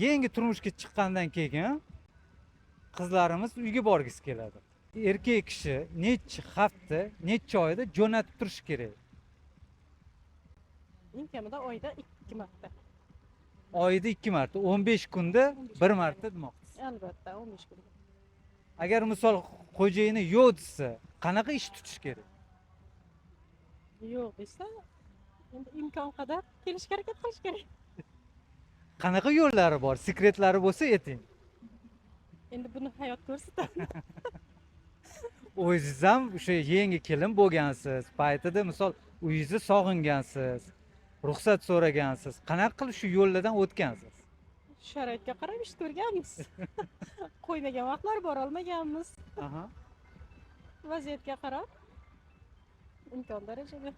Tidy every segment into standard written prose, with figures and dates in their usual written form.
Yangi turmushga chiqqandan keyin qizlarimiz uyga borgisi keladi. Erkak kishi necha hafta, necha oyda jo'natib turishi kerak? Eng kamida oyda ikki marta. Oyida ikki marta, 15 kunda bir marta demoqchisiz. Albatta, 15 kunda. Agar, misol, xo'jayini yo'q desa, qanaqa ish tutish kerak? Yo'q desa, endi imkon qadar kelishga harakat qilish kerak. Qanaqa yo'llari bor? Секрет lari bo'lsa, ayting. Endi buni hayot ko'rsatadi. O'zingiz ham o'sha yangi kelin bo'lgansiz paytida, misol, uyingizni sog'ingansiz, ruxsat so'ragansiz. Qanaqa qilib shu yo'llardan o'tgansiz? Sharoitga qarab ish ko'rganmiz. Qo'ymagan vaqtlar borolmaganmiz. Vaziyatga qarab, imkon darajada.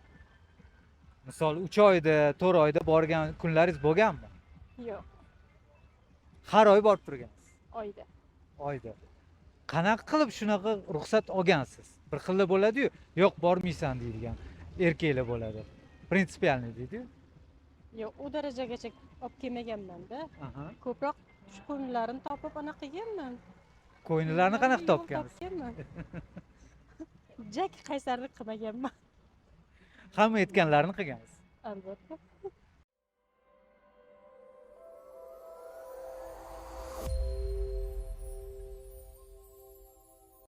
Misol, 3 oyda, 4 oyda borgan kunlaringiz bo'lganmi? Yo'q. Har oy borib turgansiz? Oyda. Oyda. Qanaqa qilib shunaqa ruxsat olgansiz? Bir xilda bo'ladiyu, yo'q, bormaysan deydigan erkaklar bo'ladi, принципиальный deydiyu. Yo'q, u darajagacha olib kelmaganmanda. Ko'proq shu ko'ngillarini topib, anaqa qilganman. Ko'ngillarni qanaqa Yo'l topgansiz? Topganman. Jak qaysarlik qilmaganman. Hamma aytganlarini qilgansiz. Albatta.